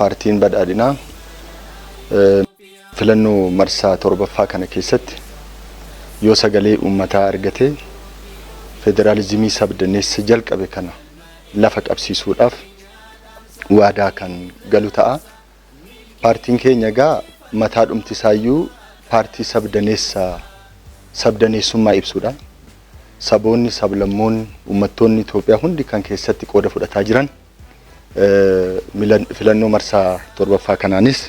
Paartiin Badhaadhinaa filannoo marsaa 7ffaa kana keessatti yoo sagalee uummataa argate federaalizimii sabdaneessa jalqabe kana lafa qabsiisuudhaaf waadaa kan galu ta'a. Paartiin keenya egaa mataa dhumti isaayyuu paartii sabdaneessa sabdaneessummaa ibsudha. Saboonni, sablammoonni, uummattoonni Itoophiyaa hundi kan keessatti qooda fudhataa jiran, filannoo marsaa 7ffaa kanaanis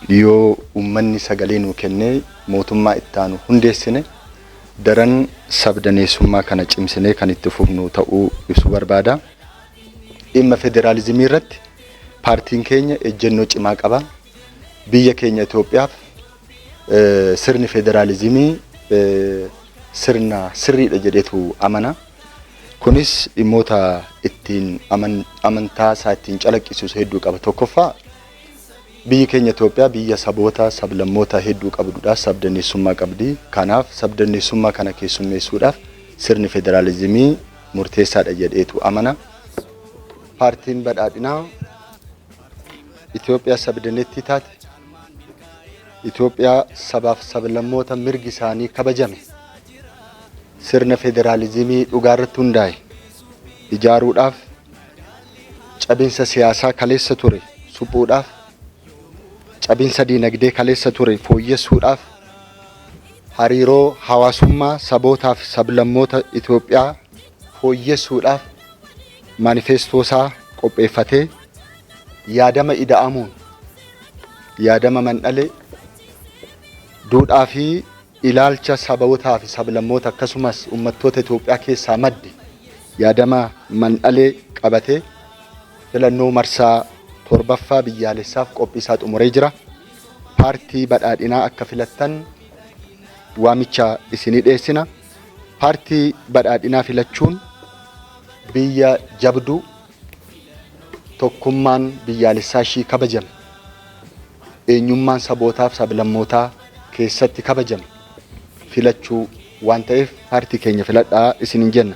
yoo uummanni sagalee nuu kennee mootummaa itti aanu hundeessine, daran sabdaneessummaa kana cimsinee kan itti fufnu ta'uu ibsuu barbaada. Dhimma federaalizimii irratti paartiin keenya ejjennoo cimaa qaba. Biyya keenya Itoophiyaaf sirni federaalizimii sirna sirriidha jedheetu amana. Kunis dhimmoota ittiin amantaa isaa ittiin calaqqisiisu hedduu qaba. Tokkoffaa, biyyi keenya Itoophiyaa biyya saboota sablammoota hedduu qabdudha. Sabdaneessummaa qabdi. Kanaaf sabdaneessummaa kana keessummeessuudhaaf sirni federaalizimii murteessaadha jedheetu amana. Paartiin Badhaadhinaa Itoophiyaa sabdaneettii taate, Itoophiyaa sabaaf sablammoota mirgi isaanii kabajame, sirna federaalizimii dhugaarratti hundaa'e ijaaruudhaaf, cabinsa siyaasaa kaleessa ture suphuudhaaf, cabinsa diinagdee kaleessa ture fooyyessuudhaaf, hariiroo hawaasummaa sabootaaf sablammoota Itoophiyaa fooyyessuudhaaf maanifeestoo isaa qopheeffatee, yaadama ida'amuun, yaadama mandhalee, duudhaa fi ilaalcha sabootaa fi sablammoota akkasumas uummattoota Itoophiyaa keessaa madde, yaadama mandhalee qabatee filannoo marsaa 7ffaa biyyaalessaaf qophii isaa xumuree jira. Paartii Badhaadhinaa akka filattan waamicha isinii dhiyeessina. Paartii Badhaadhinaa filachuun biyya jabduu, tokkummaan biyyaalessaa ishii kabajame, eenyummaan sabootaaf sablammootaa keessatti kabajame filachuu waan ta'eef paartii keenya filadhaa isiniin jenna.